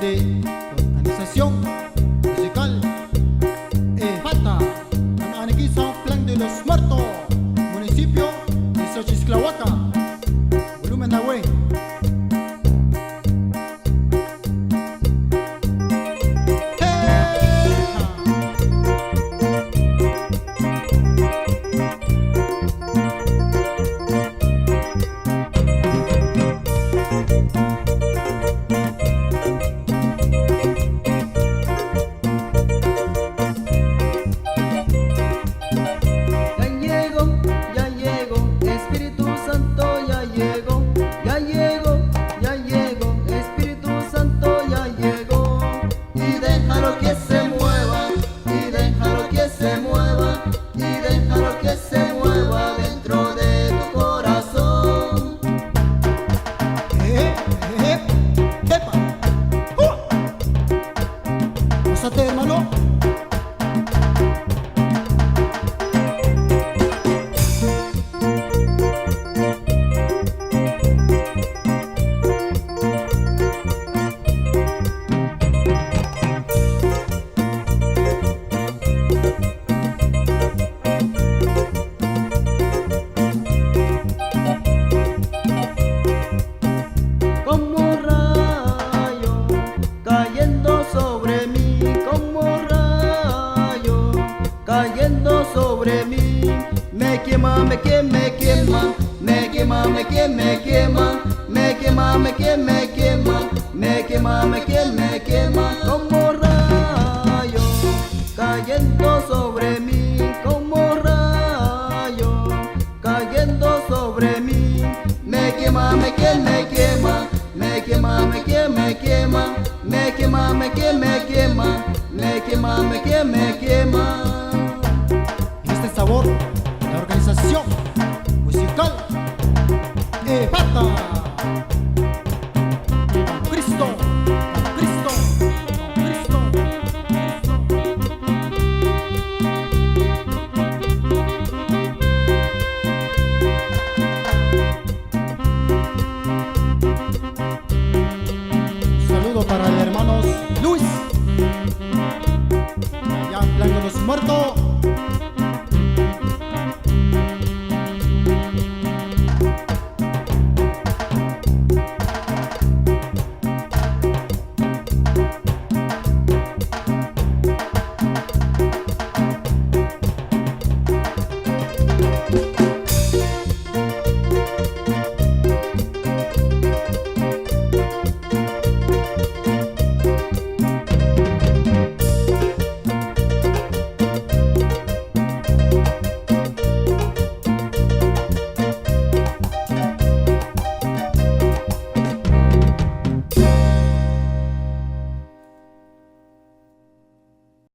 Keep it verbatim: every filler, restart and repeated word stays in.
Organización musical, eh, Fata, Ananaki Sound Plan de los Muertos, municipio de Xochiclahuaca. Volumen away. Ya llegó, ya llegó, Espíritu Santo ya llegó, ya llegó, ya llegó, Espíritu Santo ya llegó. Y déjalo que se mueva, y déjalo que se mueva, y déjalo que se mueva dentro de tu corazón. Eh, eh, epa. Uh. Gózate, hermano. Como rayo cayendo sobre mí, como rayo cayendo sobre mí. Me quema, me quema, me quema, me quema, me quema, me quema, me quema, me quema, me quema, me quema, me quema, me quema, como rayo cayendo sobre mí, como rayo cayendo sobre mí. Me quema, me quema, me quema, me quema, me quema, me quema, me quema, me quema, me quema, me quema, me quema, me quema. Y este sabor, la organización musical, eh, Fata.